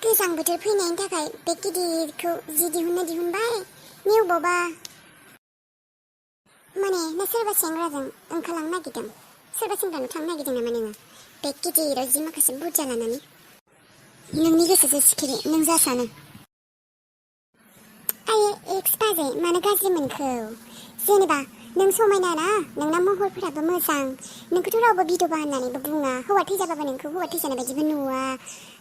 गोजां बोथोर फैनायनि थाखाय बे गिदिरखौ जि दिहुनबाय नेवबावबा माने ना सोरबा सेंग्राजों ओंखारलांनो नागिरदों सोरबा सेंग्रानो थांनो नागिरदों नामा नोङो बे गिदिराव जि माखासे बुरजा लानानै नोंनि गोसोसो सिखिरि नों जा सानो आयै एक्स बाजै मानो गाज्रि मोनखो जेनेबा नों समायना ना नोंना महरफोराबो मोजां नोंखौथ' रावबो बिदबा होननानैबो बुङा हौवा थैजाबाबो नोंखौ हौवा थैजानाय बायदिबो नुवा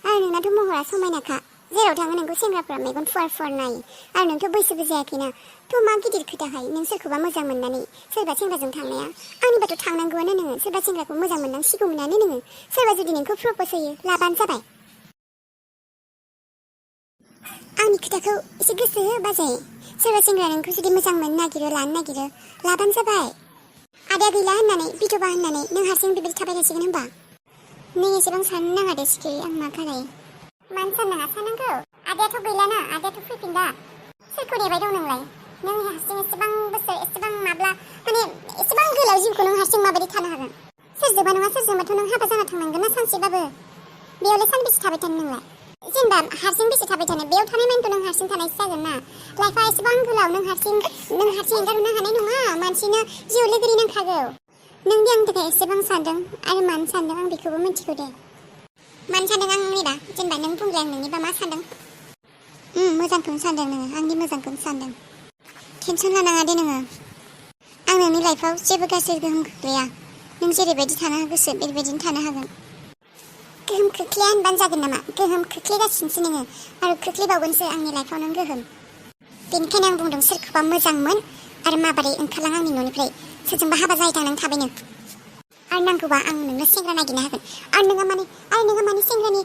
आरो नोंनाथ' महरा समायनाखा जेराव थाङो नोंखौ सेंग्राफोरा मेगन फुवार नायो आरो नोंथ' बैसोबो जायाखैना थ' मा गिदिर खोथाहाय नों सोरखौबा मोजां मोननानै सोरबा सेंग्राजों थांनाया आंनिबाथ' थांनांगौआनो नोङो सोरबा सेंग्राखौ मोजां मोननांसिगौमोनानो नोङो सोरबा जुदि नोंखौ प्रप'ज होयो लाबानो जाबाय आंनि खोथाखौ एसे गोसो हो बाजै सोरबा सेंग्रा नोंखौ जुदि मोजां मोननो नागिरो लानो नागिरो लाबानो जाबाय आदाया गैला होननानै बिदबा होननानै नों हारसिं बेबायदि थाबाय थासिगोन होनबा नों एसेबां साननो नाङा दे सिखिरि आं मा खालाय मानो साननाङा साननांगौ आदायाथ' गैलाना आदायाथ' फैफिनदा सोरखौ नेबाय दं नोंलाय नों हारसिं एसेबां बोसोर एसेबां माब्ला माने एसेबां गोलाव जिउखौ नों हारसिं माबायदि थानो हागोन सोरजोंबा नङा सोरजोंबाथ' नों हाबा जाना थांनांगोन ना सानसेबाबो बेयावलाय सानबेसे थाबाय थानो नोंलाय जेनेबा हारसिं बेसे थाबाय थानो बेयाव थानाय मानथ' नों हारसिं थानायसो जागोन ना लाइफआ एसेबां गोलाव नों हारसिं एंगारनो हानाय नङा मानसिनो जिउ लोगोरि नांखागौ नों दि आंनि थाखाय एसेबां सानदों आरो मानो सानदों आं बेखौबो मिथिगौ दे मानो सानदों आं नेबा जेनेबा नों बुंलाय आं नोंनिबा मा सानदों मोजांखौनो सानदों नोङो आंनि मोजांखौनो सानदों टेनसन लानाङा दे नोङो आं नोंनि लाइफआव जेबो गाज्रि गोहोम खोख्लैया नों जेरैबायदि थानो गोसो बेबायदिनो थानो हागोन गोहोम खोख्लैया होनबानो जागोन नामा गोहोम खोख्लैगासिनोसो नोङो आरो खोख्लैबावगोनसो आंनि लाइफआव नों गोहोम बेनिखायनो आं बुंदों सोरखौबा मोजां मोन आरो माबोरै ओंखारलां आंनि न'निफ्राय सोरजोंबा हाबा जाहैथां नों थाबैनो आरो नांगौबा आं नोंनो सेंग्रा नागिरना होगोन आरो नोंहा माने सेंग्रानि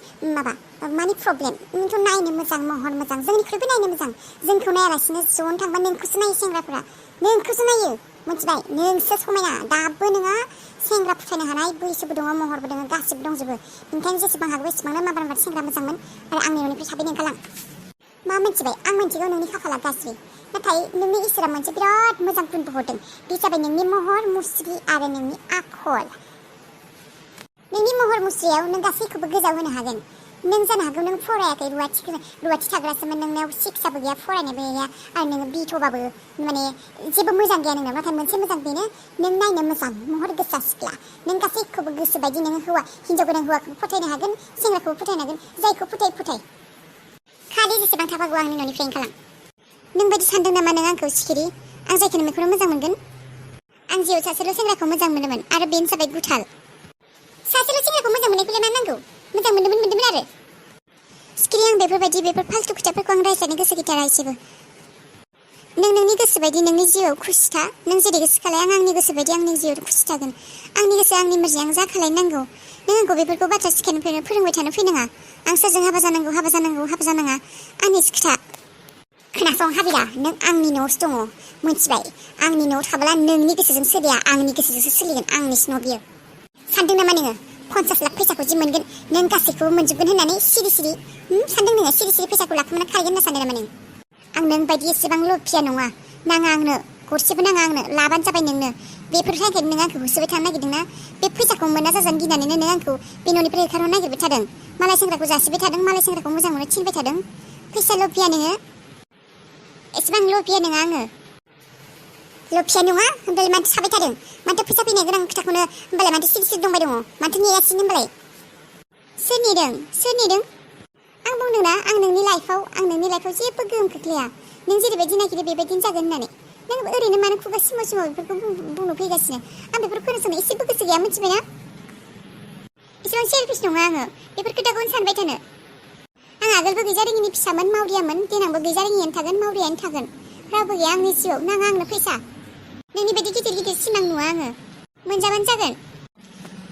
माने प्रब्लेम नोंथ' नायनो मोजां महर मोजां जोंनिख्रुइबो नायनो मोजां जोंखौ नायालासिनो ज'नो थांबा नोंखौसो नायो सेंग्राफोरा नोंखौसो नायो मिथिबाय नोंसो समायना दाबो नोङा सेंग्रा फोथायनो हानाय बैसोबो दङ महरबो दङ गासिबो दंजोबो ओंखायनो जेसेबां हागौ एसेबांनो माबार सेंग्रा मोजांमोन आरो आंनि न'निफ्राय थाबैनो ओंखारलां मा मिथिबाय आं मिथिगौ नोंनि खाफाला गाज्रि नाथाय नोंनि इसोरा मोनसे बिराद मोजां गुनबो हरदों बे जाबाय नोंनि महर मुस्रि आरो नोंनि आखल नोंनि महर मुस्रियाव नों गासैखौबो गोजाव होनो हागोन नों जानो हागौ नों फरायाखै रुवाथि थाग्रासोमोन नोंनाव शिक्षाबो गैया फरायनायबो गैया आरो नोङो बिथ'बाबो माने जेबो मोजां गैया नोंनाव नाथाय मोनसे मोजां बेनो नों नायनो मोजां महर गोसा सिख्ला नों गासैखौबो गोसो बायदि नोङो हिनजाव गोनां हौवाखौ फोथायनो हागोन सेंग्राखौबो फोथायनो हागोन जायखौ फोथाय खालि जेसेबां थाबागौ आंनि न'निफ्राय ओंखारलां नों बायदि सानदों नामा नों आंखौ सिखिरि आं जायखौ नोंखौनो मोजां मोनगोन आं जिउआव सासेल' सेंग्राखौ मोजां मोनोमोन आरो बेनो जाबाय गुथाल सासेल' सेंग्राखौ मोजां मोननायखौलाय मा नांगौ मोजां मोनदोंमोन आरो सिखिरि आं बेफोर फालतु खोथाफोरखौ आं रायज्लायनो गोसो गैथारा एसेबो नों नोंनि गोसो बायदि नोंनि जिउआव खुसि था नों जेरै गोसो खालाय आं आंनि गोसो बायदि आंनि जिउआव खुसि थागोन आंनि गोसो आंनि मर्जि आं जा खालायनांगौ नों आंखौ बेफोरखौ बाथ्रा सिखायनो फोरोंबाय थानो फैनाङा आं सोरजों हाबा जानाङा आंनिसो खोथा खोनासं हाबिला नों आंनि न'आवसो दङ मिथिबाय आंनि न'आव थाब्ला नोंनि गोसोजों सोलिया आंनि गोसोजोंसो सोलिगोन आंनिसो न' बियो सानदों नामा नोङो 50 लाख फैसाखौ जि मोनगोन नों गासैखौबो मोनजोबगोन होननानै सिरि सानदों नोङो सिरि फैसाखौ लाखोमाना खारगोन होनना सानदों नामा नों आं नों बायदि एसेबां लफिया नङा नाङा आंनो गरसेबो नाङा आंनो लाबानो जाबाय नोंनो बेफोर थाखायनो नों आंखौ होसोबाय थानो नागिरदोंना बे फैसाखौ मोना जाजानो गिनानैनो नों आंखौ बे न'निफ्राय होखारनो नागिरबाय थादों मालाय सेंग्राखौ जासिबाय थादों मालाय सेंग्राखौ मोजां मोनो थिनबाय थादों फैसा लफिया नोङो एसेबां लफिया नङा आङो लफिया नङा होनबालाय माथो साबाय थादों माथो फैसा फैनाय गोनां खोथाखौनो होनबालाय माथो सिरि दंबाय दङ माथो नेगासिनो होनबालाय सोर नेदों आं बुंदोंना आं नोंनि लाइफआव जेबो गोहोम खोख्लैया नों जेरैबायदि नागिरो बेबायदिनो जागोन होननानै नों ओरैनो मानो खुगा सिमाव बेफोरखौ बुंनो फैगासिनो आं बेफोरखौ खोनासंनो एसेबो गोसो गैया मिथिबायना एसेबां सेलफिस नङा आङो बेफोर खोथाखौनो सानबाय थानो आं आगोलबो गैजारोङिनि फिसामोन मावरियामोन देनांबो गैजारोङियानो थागोन मावरियानो थागोन रावबो गैया आंनि जिउआव नाङा आंनो फैसा नोंनि बायदि गिदिर सिमां नुवा आङो मोनजाबानो जागोन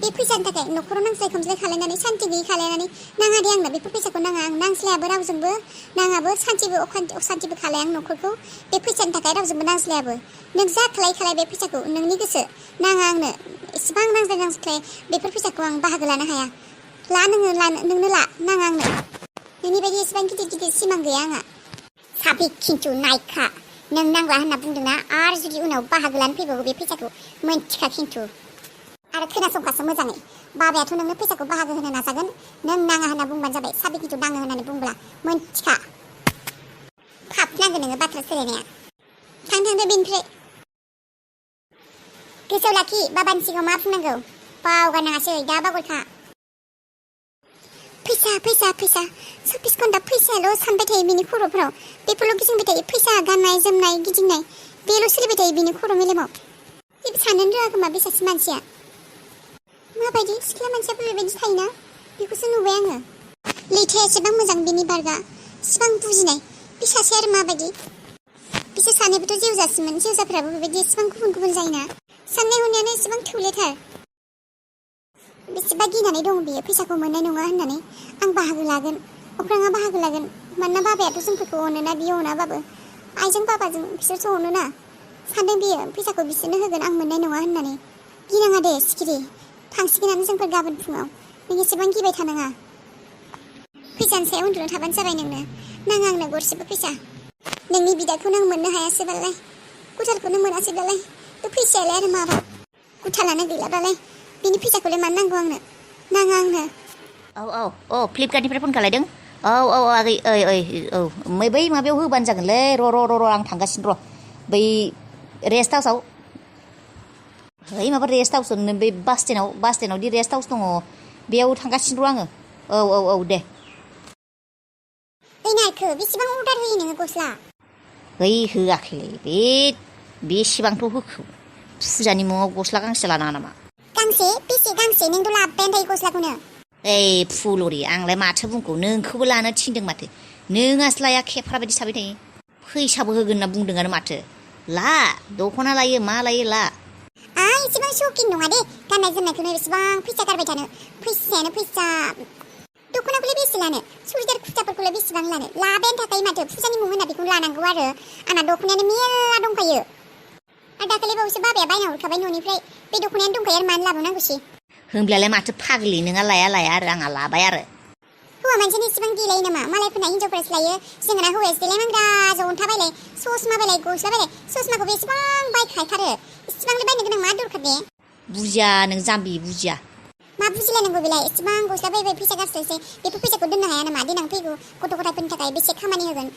बे फैसानि थाखाय न'खराव नांज्लाय खमज्लाय खालायनानै सान्थि गैयै खालायनानै नाङा दे आंनो बेफोर फैसाखौ नाङा आं नांज्लायाबो रावजोंबो नाङाबो सान्थिबो असान्थिबो खालाया आं न'खरखौ बे फैसानि थाखाय रावजोंबो नांज्लायाबो नों जा खालाय बे फैसाखौ नोंनि गोसो नाङा आंनो एसेबां नांज्लाय बेफोर फैसाखौ आं बाहागो लानो हाया नोंनो ला नाङा आंनो नोंनि बायदि एसेबां गिदिर सिमां गैया आंहा साबि खिन्थु नायखा नों नांला होनना बुंदोंना आरो जुदि उनाव बाहागो लानो फैबावो बे फैसाखौ मोनथिखा खिन्थु आरो खोनासंखासो मोजाङै बाबायाथ' नोंनो फैसाखौ बाहागो होनो नाजागोन नों नाङा होनना बुंबानो जाबाय साबिखिखौ नाङो होननानै बुंब्ला मोनथिखा फाब नांगोन नोङो बाथ्रा सोलायनाया थांदो बेनिफ्राय गोसोआव लाखि बाबानि सिगाङाव मा बुंनांगौ बावगारनाङासै दा बावगारखा फैसा फैसा फैसा 24 घन्टा फैसायाल' सानबाय थायो बिनि खर'फोराव बेफोरल' गिदिंबाय थायो फैसा गाननाय जोमनाय गिदिंनाय बेल' सोलिबाय थायो बिनि खर' मेलेमाव जेबो साननो रोङा खोमा बे सासे मानसिया माबायदि सिख्ला मानसियाबो बेबायदि थायोना बेखौसो नुबाय आङो लैथोआ एसेबां मोजां बिनि बारगा इसिबां बुजिनाय बे सासे आरो माबायदि बिसोर सानैबोथ' जेवजासोमोन जेवजाफ्राबो बेबायदि एसेबां गुबुन गुबुन जायोना साननाय हनायानो एसेबां थौलेथार बेसेबा गिनानै दङ बियो फैसाखौ मोननाय नङा होननानै आं बाहागो लागोन अख्राङा बाहागो लागोन मानोना बाबायाथ' जोंफोरखौ अनोना बियो अनाबाबो आइजों बाबाजों बिसोरसो अनोना सानदों बियो फैसाखौ बिसोरनो होगोन आं मोननाय नङा होननानै गिनाङा दे सिखिरि थांसिगोनानो जोंफोर गाबोन फुङाव नों एसेबां गिबाय थानाङा फैसानि सायाव उन्दुना थाबानो जाबाय नोंनो नाङा आंनो गरसेबो फैसा नोंनि बिदाखौनो आं मोननो हायासैबालाय गुथालखौनो मोनासैबालाय बे फैसायालाय आरो माबा गुथालानो गैलाबालाय बिनि फैसाखौलाय मानो नांगौ आंनो नाङा आंनो औ फ्लिपकार्टनिफ्राय फन खालायदों औ आगै औ बै माबायाव होबानो जागोनलै र' आं थांगासिनो र' बै रेस्ट हाउसआव है माबा रेस्ट हाउस बै बास स्टेन्डआव दि रेस्ट हाउस दङ बेयाव थांगासिनो र' आङो औ दे ओइ नायखो बेसेबां अर्डार होयो नोङो गस्ला है होआखैलै बेसेबांथ' होखो फुजानि मुङाव गस्ला गांसे लानाङा नामा गांसे बेसे गांसे नोंथ' लाबोबायानो थायो गस्लाखौनो ओइ फुलरि आंलाय माथो बुंखो नोंखौबो लानो थिनदों माथो नोंहासो लाया खेफ्रा बायदि साबाय थायो फैसाबो होगोन होनना बुंदोंआनो माथो ला दख'ना लायो मा लायो ला एसेबां शौकिन नङा दे गाननाय जोमनायखौनो बेसेबां फैसा गारबाय थानो फैसायानो फैसा दख'नाखौलाय बेसे लानो सुरिदार कुर्ताफोरखौलाय बेसेबां लानो लाबायानो थाखायो माथो फुजानि मुं होनना बेखौनो लानांगौ आरो आंना दख'नायानो मेरला दंखायो आरो दाखालि बावैसो बाबाया बायना हरखाबाय न'निफ्राय बे दख'नायानो दंखायो आरो मानो लाबावनांगौसै होमब्लालाय माथो फाग्लि नोंहा लाया आरो आंहा लाबाय आरो हौवा मानसियानो इसेबां देलायो नामा मालायफोरना हिनजावफोरासो लायो जोंना हौवायासो देलायनांग्रा जन्था बायलाय ससमा बायलाय गस्ला बायलाय ससमाखौ बेसेबां बायखाथारो इसेबांलाय बायनो गोनां मा दरखार दे बुजिया नों जाम्बि बुजिया मा बुजिलायनांगौ बेलाय एसेबां गस्ला बायबाय फैसा गारस्लायसै बेफोर फैसाखौ दोननो हाया नामा देनां फैगौ गथ' गथायफोरनि थाखाय बेसे खामानि होगोन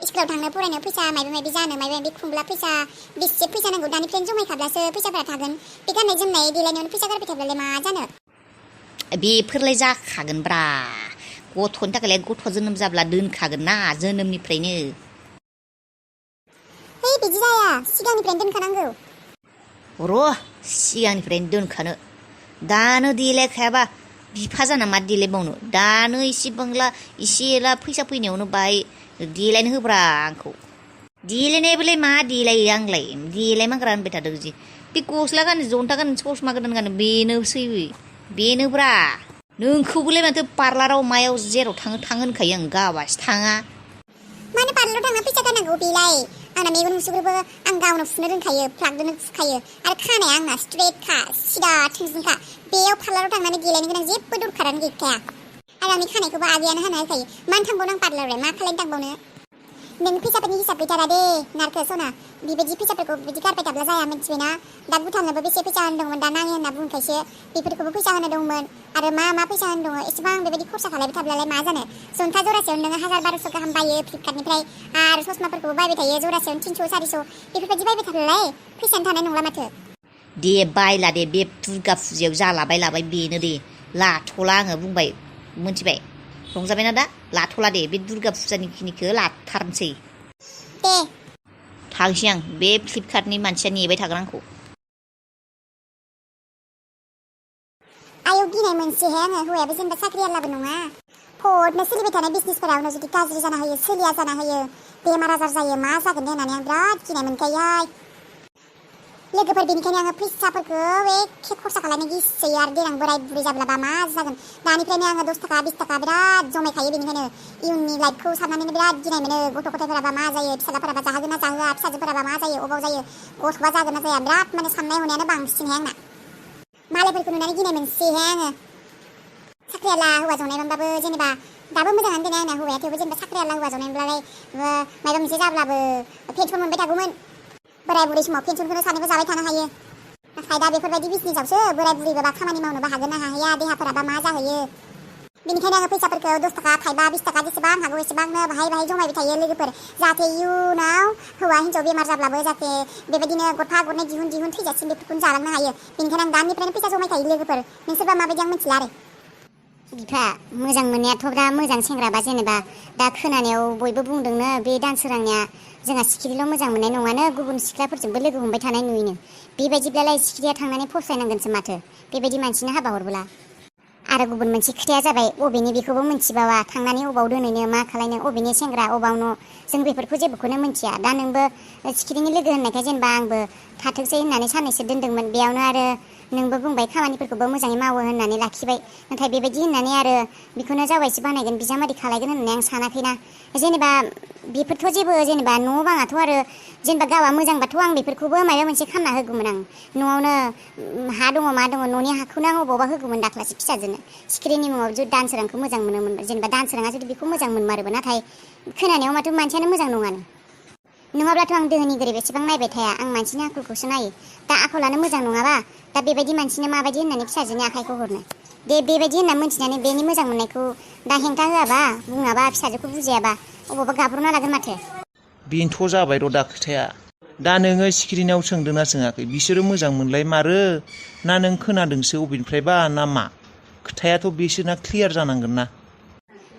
स्कुलाव थांनो फरायनो फैसा माबा जानो माबा खुंब्ला फैसा बेसे फैसा नांगौ दानिफ्रायनो जमायखाब्लासो फैसाफोरा थागोन बे गाननाय जोमनाय देलायनायावनो फैसा गारबाय थाब्लालाय मा जानो बेफोरलाय जाखागोनब्रा गथ'नि थाखायलाय गथ' जोनोम जाब्ला दोनखागोन ना जोनोमनिफ्रायनो है बिदि जाया सिगांनिफ्रायनो दोनखानांगौ र' सिगांनिफ्रायनो दोनखानो दानो देलायखायाबा बिफा जाना मा देलायबावनो दानो एसे बांला एसे एला फैसा फैनायावनो बाहाय देलायनो होब्रा आंखौ देलायनायबालाय मा देलायो आंलाय देलायमाग्रा होनबाय थादों जि बे गस्ला गानो जन्था गानो ससमा गोदान गानो बेनोब्रा नोंखौबोलाय माथो पार्लाराव मायाव जेराव थाङो होनखायो आं गावासो थाङा मानो पार्लाराव थांना फैसा गारनांगौ बेलाय आंना मेगन मुसुग्रोबो आं गावनो फुनो रोंखायो फ्लागदोनो फुखायो आरो खानाया आंना स्ट्रेटखा सिदा थोंजोंखा बेयाव पार्लाराव थांनानै देलायनो गोनां जेबो दरखारानो गैखाया आरो आंनि खानायखौबो आगैयानो हाना होखायो मानो थांबावनो आं पार्लाराव मा खालायनो थांबावनो नों फैसाफोरनि हिसाब गैथारा दे नारखो सना बेबायदि फैसाफोरखौ बिदि गारबाय थाब्ला जाया मिथिबायना दा गुथालनोबो बेसे फैसा होनदोंमोन दा नाङो होनना बुंखायसो बेफोरखौबो फैसा होनो दंमोन आरो मा फैसा होनो दङ एसेबां बेबायदि खरसा खालायबाय थाब्लालाय मा जानो जन्था जरासेयावनो नोङो 1000-1200 गाहाम बायो फ्लिपकार्टनिफ्राय आरो ससमाफोरखौबो बायबाय थायो जरासेयावनो 300-400 बेफोरबायदि बायबाय थाब्लालाय फैसायानो थानाय नंला माथो दे बायला दे बे दुर्गा फुजायाव जालाबाय बेनो दे लाथ'ला आङो बुंबाय मोनथिबाय रंजाबायना दा लाथ'ला दे बे दुर्गा फुजानि खिनिखौ लाथारनोसै दे थांसै आं बे फ्लिपकार्टनि मानसिया नेबाय थागोन आंखौ आयौ गिनाय मोनसेहाय आङो हौवायाबो जेनेबा साख्रियालाबो नङा फदनो सोलिबाय थानाय बिजनेसफोरा उनाव जुदि गाज्रि जाना होयो सोलिया जाना होयो बेमार आजार जायो मा जागोन होननानै आं बिराद गिनाय मोनखायोहाय लोगोफोर बेनिखायनो आङो फैसाफोरखौ एखे खरसा खालामनो गिसोयो आरो देनां बोराय बुरै जाब्लाबा मा जागोन दानिफ्रायनो आङो 10 थाखा 20 थाखा बिराद जमायखायो बेनिखायनो इयुननि लाइफखौ साननानैनो बिराद गिनाय मोनो गथ' गथायफोराबा मा जायो फिसालाफोराबा जाहोगोन ना जाहोआ फिसाजोफोराबा मा जायो अबाव जायो गथ'बा जागोन ना जाया बिराद माने साननाय हनायानो बांसिनहाय आंना मालायफोरखौ नुनानै गिनाय मोनसेहाय आङो साख्रियाला हौवा जनायमोनबाबो जेनेबा दाबो मोजाङानो दोनो आंना हौवाया थेवबो जेनेबा साख्रियाला हौवा जनायमोनब्लालाय माबा मोनसे जाब्लाबो पेन्सन मोनबाय थागौमोन बोराय बुरै समाव पेन्सनखौनो सानैबो जाबाय थानो हायो नाथाय दा बेफोरबायदि बिजनेसावसो बोराय बुरैबा खामानि मावनोबो हागोन ना हाया देहाफोराबा मा जाहैयो बेनिखायनो आङो फैसाफोरखौ 10 थाखा थाइबा 20 थाखा जेसेबां हागौ एसेबांनो बाहाय जमायबाय थायो लोगोफोर जाहाथे इयुनाव हौवा हिन्जाव बेमार जाब्लाबो जाहाथे बेबायदिनो गरफा गरनै दिहुन थैजासिम बेफोरखौनो जालांनो हायो बेनिखायनो आं दानिफ्रायनो फैसा जमायखायो लोगोफोर नोंसोरबा माबायदि आं मिथिला आरो बिफा मोजां मोननायाथ' दा मोजां सेंग्राबा जेनेबा दा खोनानायाव बयबो बुंदोंनो बे दानसोरांनिया जोंहा सिखिरिल' मोजां मोननाय नङानो गुबुन सिख्लाफोरजोंबो लोगो हमबाय थानाय नुयोनो बेबायदिब्लालाय सिखिरिया थांनानै फसायनांगोनसो माथो बेबायदि मानसिनो हाबा हरब्ला आरो गुबुन मोनसे खोथाया जाबाय अबेनि बेखौबो मिथिबावा थांनानै अबाव दोनैनो मा खालायनो अबेनि सेंग्रा अबाव न' जों बेफोरखौ जेबोखौनो मिथिया दा नोंबो सिखिरिनि लोगो होननायखाय जेनेबा आंबो थाथोंसै होननानै साननैसो दोनदोंमोन बेयावनो आरो नोंबो बुंबाय खामानिफोरखौबो मोजाङै मावो होननानै लाखिबाय नाथाय बेबायदि होननानै आरो बेखौनो जावायसो बानायगोन बिजामादै खालायगोन होननानै आं सानाखैना जेनेबा बेफोरथ' जेबो जेनेबा न' बाङाथ' आरो जेनेबा गावआ मोजांबाथ' आं बेफोरखौबो माबा मोनसे खालामना होगौमोन आं न'आवनो हा दङ मा दङ न'नि हाखौनो आं अबावबा होगौमोन दाख्लासे फिसाजोनो सिखिरिनि मुङाव जुदि दानसोरांखौ मोजां मोनोमोन जेनेबा दानसोराङा जुदि बेखौ मोजां मोनमारोबो नाथाय खोनानायाव माथो मानसियानो मोजां नङानो नङाब्लाथ' आं दोहोनि गोरिब एसेबां नायबाय थाया आं मानसिनि आखलखौसो नायो दा आखलानो मोजां नङाबा दा बेबायदि मानसिनो माबायदि होननानै फिसाजोनि आखाइखौ हरनो दे बेबायदि होनना मोनथिनानै बेनि मोजां मोननायखौ दा हेंथा होआबा बुङाबा फिसाजोखौ बुजियाबा अबावबा गाब्र'ना लागोन माथो बेनोथ' जाबाय र' दा खोथाया दा नोङो सिखिरिनाव सोंदोंना सोङाखै बिसोरो मोजां मोनलायमारो ना नों खोनादोंसो अबेनिफ्रायबा ना मा खोथायाथ' बिसोरना क्लियार जानांगोन ना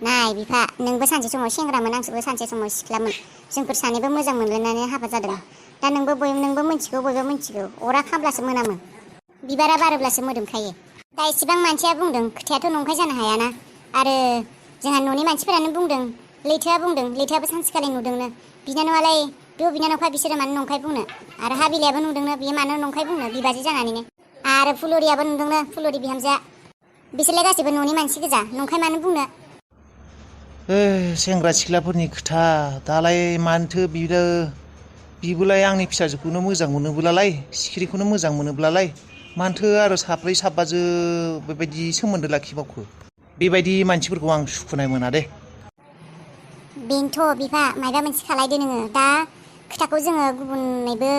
नाय बिफा नोंबो सानसे समाव सेंग्रामोन आंबो सानसे समाव सिख्लामोन जोंफोर सानैबो मोजां मोनलायनानै हाबा जादों दा नोंबो मिथिगौ बयबो मिथिगौ अरा खामब्लासो मोनामो बिबारा बारोब्लासो मोदोमखायो दा इसेबां मानसिया बुंदों खोथायाथ' नंखाय जानो हायाना आरो जोंहा न'नि मानसिफोरानो बुंदों लैथोआबो सानसेखालि नुदोंनो बिनानावालाय बेव बिनानावखा बिसोरो मानो नंखाय बुंनो आरो हाबिलायाबो नुदोंनो बियो मानो नंखाय बुंनो बिबाजै जानानैनो आरो फुलरियाबो नुदोंनो फुलरि बिहामजोआ बिसोरलाय गासैबो न'नि मानसि गोजा नंखाय मानो बुंनो सेंग्रा सिख्लाफोरनि खोथा दालाय मानोथो बिबोलाय आंनि फिसाजोखौनो मोजां मोनोब्लालाय सिखिरिखौनो मोजां मोनोब्लालाय मानोथो आरो साब्रै साबाजो बेबायदि सोमोन्दो लाखिबावखो बेबायदि मानसिफोरखौ आं सुखुनाय मोना दे बेनोथ' बिफा मायबा मोनसे खालायदो नोङो दा खोथाखौ जोङो गुबुननैबो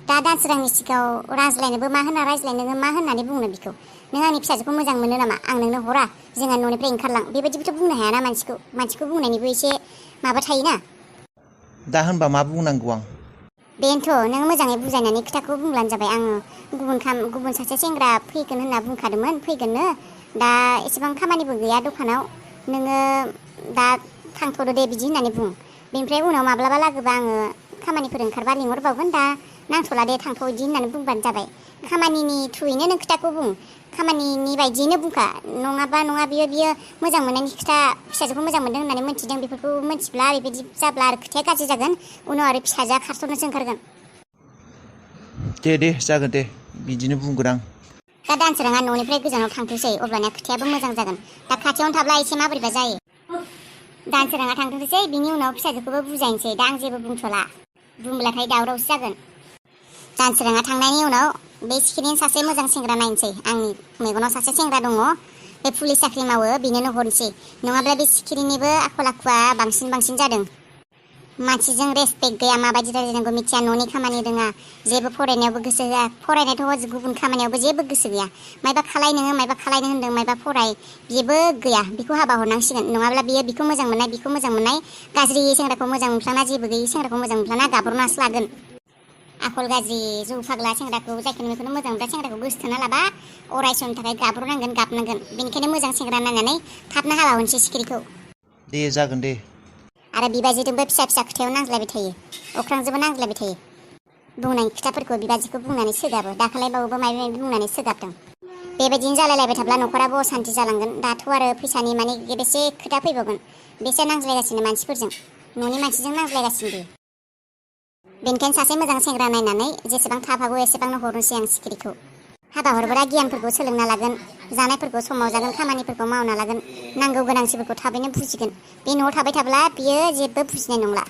दा दानसोरांनि सिगाङाव रायज्लायनोबो मा होनना रायज्लायनो मा होननानै बुंनो बिखौ नों आंनि फिसाजोखौ मोजां मोनो नामा आं नोंनो हरा जोंहा न'निफ्राय ओंखारलां बेबायदिबोथ' बुंनो हायाना मानसिखौ बुंनायनिबो एसे माबा थायोना दा होनबा मा बुंनांगौ आं बेनोथ' नों मोजाङै बुजायनानै खोथाखौ बुंब्लानो जाबाय आङो गुबुन सासे सेंग्रा फैगोन होनना बुंखादोंमोन फैगोननो दा एसेबां खामानिबो गैया दखानाव नोङो दा थांथ'दो दे बिदि होननानै बुं बेनिफ्राय उनाव माब्लाबा लागोबा आङो खामानिफोर ओंखारबा लिंहरबावगोन दा नांथ'ला दे थांथ' बिदि होननानै बुंबानो जाबाय खामानिनि थ्रुयैनो नों खोथाखौ बुं खामानिनि बायदियैनो बुंखा नङाबा नङा बियो मोजां मोननायनि खोथा फिसाजोखौ मोजां मोनदों होननानै मोनथिदों बेफोरखौ मोनथिब्ला बेबायदि जाब्ला आरो खोथाया गाज्रि जागोन उनाव आरो फिसाजोआ खारस'नोसो ओंखारगोन दे जागोन दे बिदिनो बुंगोन आं दा दानसोराङा न'निफ्राय गोजानाव थांथोंसै अब्लानिया खोथायाबो मोजां जागोन दा खाथियावनो थाब्ला एसे माबोरैबा जायो दानसोराङा थांथोंसै बिनि उनाव फिसाजोखौबो बुजायनोसै दा आं जेबो बुंथ'ला बुंब्लाथाय दावरावसो जागोन दानसोराङा थांनायनि उनाव बे सिखिरिनि सासे मोजां सेंग्रा नायनोसै आंनि मेगनाव सासे सेंग्रा दङ बे पुलिस साख्रि मावो बिनोनो हरनोसै नङाब्ला बे सिखिरिनिबो आखल आखुआ बांसिन जादों मानसिजों रेसपेक्ट गैया माबायदि रायज्लायनांगौ मिथिया न'नि खामानि रोङा जेबो फरायनायावबो गोसो होआ फरायनायथ' गुबुन खामानियावबो जेबो गोसो गैया मायबा खालायनो होनदों मायबा फराय बेबो गैया बेखौ हाबा हरनांसिगोन नङाब्ला बियो बिखौ मोजां मोननाय गाज्रि सेंग्राखौ मोजां मोनफ्लांना जेबो गैयि सेंग्राखौ मोजां मोनफ्लांना गाब्र'नासो लागोन आखल गाज्रि जौ फाग्ला सेंग्राखौ जायखौनो बेखौनो मोजां मोनग्रा सेंग्राखौ गोसोथोना लाबा अरायसमनि थाखाय गाब्र'नांगोन गाबनांगोन बेनिखायनो मोजां सेंग्रा नायनानै थाबनो हाबा हरनोसै सिखिरिखौ दे जागोन दे आरो बिबाजैजोंबो फिसा खोथायाव नांज्लायबाय थायो अख्रांजोंबो नांज्लायबाय थायो बुंनाय खोथाफोरखौ बिबाजैखौ बुंनानै सोगाबो दाखालायबावोबो माबा बुंनानै सोगाबदों बेबायदिनो जालायलायबाय थाब्ला न'खराबो असान्ति जालांगोन दाथ' आरो फैसानि माने बेसे खोथा फैबावगोन बेसो नांज्लायगासिनो मानसिफोरजों न'नि मानसिजों नांज्लायगासिनो बियो बेनिखायनो सासे मोजां सेंग्रा नायनानै जेसेबां थाब हागौ एसेबांनो हरनोसै आं सिखिरिखौ हाबा हरबोला गियानफोरखौ सोलोंना लागोन जानायफोरखौ समाव जागोन खामानिफोरखौ मावना लागोन नांगौ गोनांथिफोरखौ थाबैनो बुजिगोन बे न'आव थाबाय थाब्ला बियो जेबो बुजिनाय नंला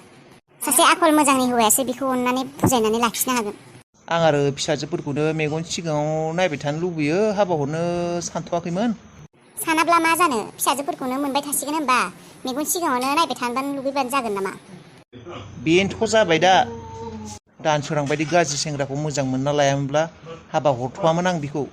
सासे आखल मोजांनि हौवायासो बिखौ अननानै बुजायनानै लाखिनो हागोन आं आरो फिसाजोफोरखौनो मेगन सिगाङाव नायबाय थानो लुबैयो हाबा हरनो सानथ'वाखैमोन सानाब्ला मा जानो फिसाजोफोरखौनो मोनबाय थासिगोन होनबा मेगन सिगाङावनो नायबाय थानो लुबैबानो जागोन नामा बेनोथ' जाबाय दा दानसोरां बायदि गाज्रि सेंग्राखौ मोजां मोनना लायामोनब्ला हाबा हरथ'वामोन आं बिखौ।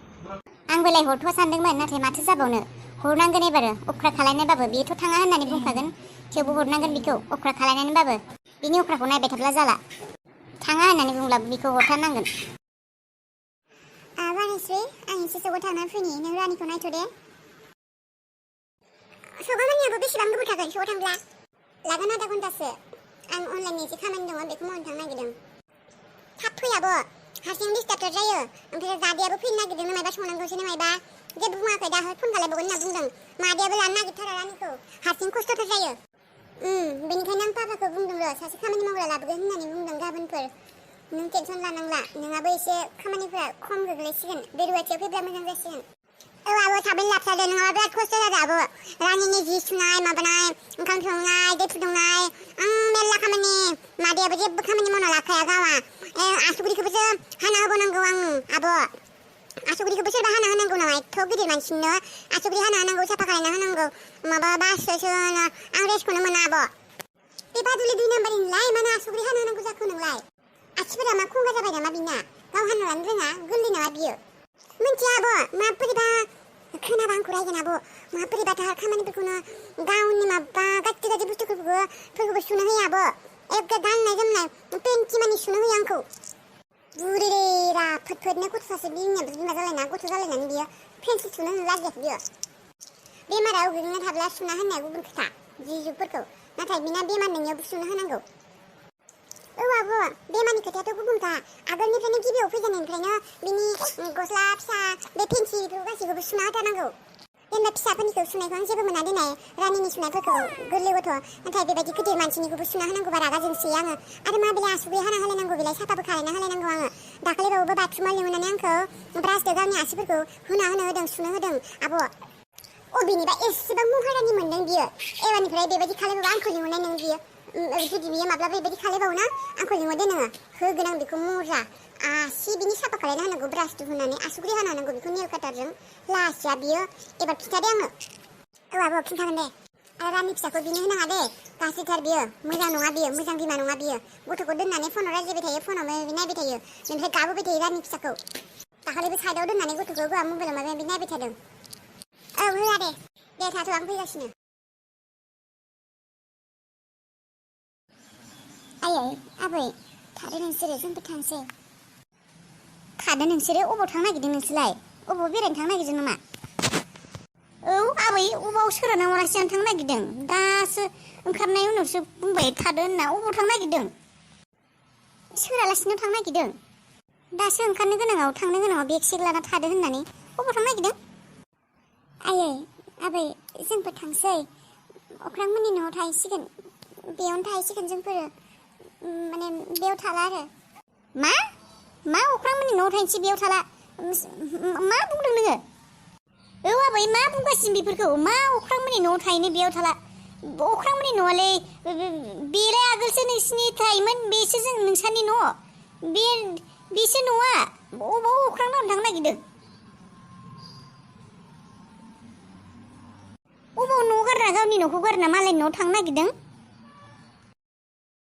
आंबोलाय हरथ'वा सानदोंमोन नाथाय माथो जाबावनो हरनांगोन एबारो अख्रा खालायनायबाबो बेथ' थाङा होननानै बुंखागोन थेवबो हरनांगोन बिखौ अख्रा खालायनानैबाबो बिनि अख्राखौ नायबाय थाब्ला जाला थाङा होननानै बुंब्ला बिखौ हरथारनांगोन। बानायस्रि आं एसे सौखौ थांनानै फैनि नों रानिखौ नायथ' दे। सौगामानियाबो बेसेबां गोबाव थागोन सौआव थांब्ला? लागोन आधा घन्टासो आं अनलाइननि एसे खामानि दङ बेखौ मावनो थांनो नागिरदों। थाब फै आब' हारसिं डिस्टार्बथार जायो ओमफ्राय दादायाबो फैनो नागिरदों मायबा संनांगौसो मायबा जेबो बुङाखै दा फन खालायबावगोन होनना बुंदों मादैयाबो लानो नागिरथारा रानिखौ हारसिं खस्थ'थार जायो। बेनिखायनो आं पापाखौ बुंदों र' सासे खामानि मावग्रा लाबोगोन होननानै बुंदों गाबोनफोर नों टेनसन लानांला नोंहाबो एसे खामानिफोरा खम गोग्लैसिगोन बे रुवाथियाव फैब्ला मोजां जासिगोन। औ आब' थाबैनो लाबोथारदो नोंहा बिराद खस्थ' जादों आब' रानिनि जि सुनाय माबानाय ओंखाम संनाय दै फुदुंनाय मेरला खामानि मादैयाबो जेबो खामानि मावना लाखाया गावा आसुगुरिखौबोसो हाना होबावनांगौ आं आब' आसुगुरिखौबो सोरबा हाना होनांगौ नामा एथ' गिदिर मानसिनो आसुगुरि हाना होनांगौ साफा खालायना होनांगौ माबा बासोसो आं रेस्टखौनो मोना आब' बे बादुलि 2 नाम्बारनि नोंलाय मानो आसुगुरि हाना होनांगौ जाखो नोंलाय आसिफोरा मा खंगा जाबाय नामा बिना गाव हाना लानो रोङा गोरलै नामा बियो मिन्थिया आब' माबोरैबा खोनाबा आंखौ रायगोन आब' माबोरैबाथार खामानिफोरखौनो गावनि माबा गाज्रि बुस्थुफोरखौबो सुनो होयो आब' एखे गाननाय जोमनाय पेन्टि मानि सुनो होयो आंखौ बुरै राफोदनो गथ'सासो बिमायाबो बिमा जालायना गथ' जालायनानै बियो पेन्टि सुनो होनो लाजियाखै बियो बेमाराव गोग्लैना थाब्ला सुना होनाया गुबुन खोथा जि जुगफोरखौ नाथाय बिना बेमार नोंनियावबो सुनो होनांगौ। औ आब' बेमारनि खोथायाथ' गुबुनखा आगोलनिफ्रायनो गिबियाव फैजेननायनिफ्रायनो बिनि गस्ला फिसा बे पेन्सिफोरखौ गासैखौबो सुना होथारनांगौ जेनेबा फिसाफोरनिखौ सुनायखौ आं जेबो मोना दोननाय रानिनि सुनायफोरखौ गोरलै गथ' नाथाय बेबायदि गिदिर मानसिनिखौबो सुना होनांगौबा रागा जोंसोयो आङो आरो माबेलाय आसुगुरि हाना होलायनांगौ बेलाय साफाबो खालायना होलायनांगौ आङो दाखालिबावबो बाथरुमाव लिंहरनानै आंखौ ब्रासजों गावनि आसिफोरखौ होना होदों सुनो होदों आब' अबेनिबा एसेबां महारानि मोनदों बियो एबारनिफ्राय बेबायदि खालामोबा आंखौ लिंहरनाय नों बियो जुदि बियो माब्लाबा बेबायदि खालामबावोना आंखौ लिंहरदो नोङो होगोन आं बेखौ मजा आसि बिनि साफा खालायना होनांगौ ब्रास दिहुननानै आसुगुरि हाना होनांगौ बेखौ नेल काटारजों लासिया बियो एबार खिन्थादे आङो औ आब' खिन्थागोन दे आरो रानि फिसाखौ बिनो होनाङा दे गाज्रिथार बियो मोजां नङा बियो मोजां बिमा नङा बियो गथ'खौ दोननानै फनाव रायज्लायबाय थायो फनाव माबा नायबाय थायो बेनिफ्राय गाबोबाय थायो रानि फिसाखौ दाखालिबो साइडआव दोननानै गथ'खौ गावहा मबाइलाव माबा माबि नायबाय थादों औ होआ दे थाथ' आं फैगासिनो आयै आबै थादो नोंसोरो जोंबो थांसै थादो नोंसोरो अबाव थांनो नागिरदों नोंसोरलाय अबाव बेरायनो थांनो नागिरदों नामा औ आबै अबाव सोराना अनासि जानो थांनो नागिरदों दासो ओंखारनाय उनावसो बुंबाय थादो होनना अबाव थांनो नागिरदों सोरालासिनो थांनो नागिरदों दासो ओंखारनो गोनाङाव थांनो गोनाङाव बेग सेग लाना थादो होननानै अबाव थांनो नागिरदों आयै आबै जोंबो थांसै अख्रांमोननि न'आव थाहैसिगोन बेयावनो थाहैसिगोन जोंफोरो माने बेयाव थाला आरो मा अख्रांमोननि न'आव थाहैनोसै बेयाव थाला मा बुंदों नोङो औ आबै मा बुंगासिनो बेफोरखौ मा अख्रांमोननि न'आव थाहैनो बेयाव थाला अख्रांमोननि न'आलाय बेलाय आगोलसो नोंसिनि थायोमोन बेसो जों नोंसानि न' बेसो न'आ अबाव अख्रां नावनो थांनो नागिरदों अबाव न' गारना गावनि न'खौ गारना मालायनि न'आव थांनो नागिरदों